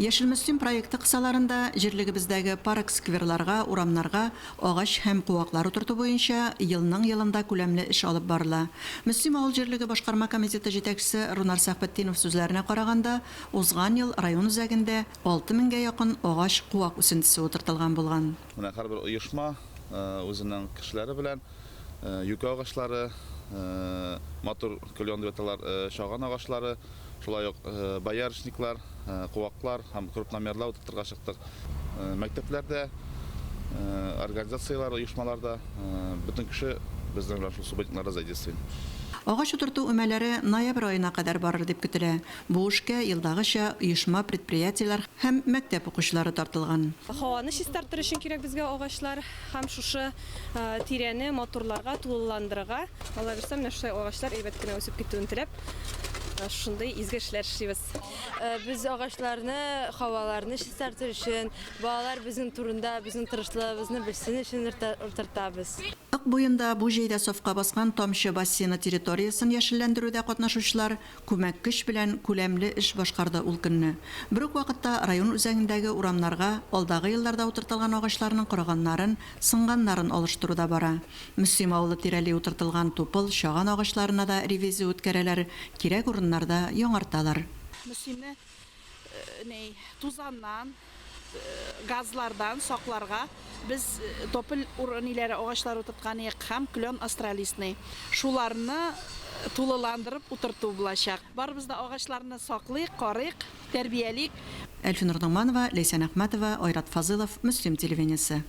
Яшел Мөслим проекты кысаларында җирлегебездәге парк-скверларга, урамнарга агач һәм куаклар утырту буенча елның-елында күләмле эш алып барыла. Мөслим авыл җирлеге башкарма комитеты җитәкчесе Рунар Сәхбетдинов сүзләренә караганда, узган ел район үзәгендә 6 меңгә якын агач, куак үсентесе утыртылган булган. Менә һәрбер оешма үзенең кешеләре белән юкә агачлары, матур клен дип аталар, чаган агачлары, шулай ук боярышниклар, куаклар һәм крупномерлар утыртырга чыктык. Мәктәпләрдә, организацияләр, оешмаларда бөтен кеше безнең белән шул субботникларда задействован. Агач утырту өмәләре ноябрь аена кадәр барыр дип көтелә. Бу эшкә, елдагыча, оешма-предприятиеләр һәм мәктәп укучылары тартылган. Һаваны чистартыр өчен кирәк безгә агачлар һәм шушы Тирәне матурларга, тулыландырырга, Алла бирсә, менә шулай агачлар әйбәт кенә үсеп китүен теләп, шушындый изге эшләр эшлибез. Без агачларны, һаваларны чистартыр өчен, балалар безнең турында, безнең тырышлыгыбызны белсен өчен утыртабыз. Ык буенда бу җәйдә сафка баскан Тамчы бассейны территориясен яшелләндерүдә катнашучылар Күмәк көч белән күләмле эш башкарды ул көнне. Бер үк вакытта район үзәгендәге урамнарга алдагы елларда утыртылган агачларның корыганнарын, сынганнарын алыштыру да бара. Мөслим авылы тирәли утыртылган тупыл, чаган агачларына да ревизия үткәрәләр, кирәк урыннарда яңарталар. Мөслимне ни, тузаннан, газлардан сакларга без тополь ниләре агачлары утырткан идек һәм клен остролистный. Шуларны тулыландырып утырту булачак. Барыбыз да агачларны саклыйк, карыйк, тәрбиялик. Әлфинур Ногманова, Ләйсән Әхмәтова, Айрат Фазылов, Мөслим телевидениесе.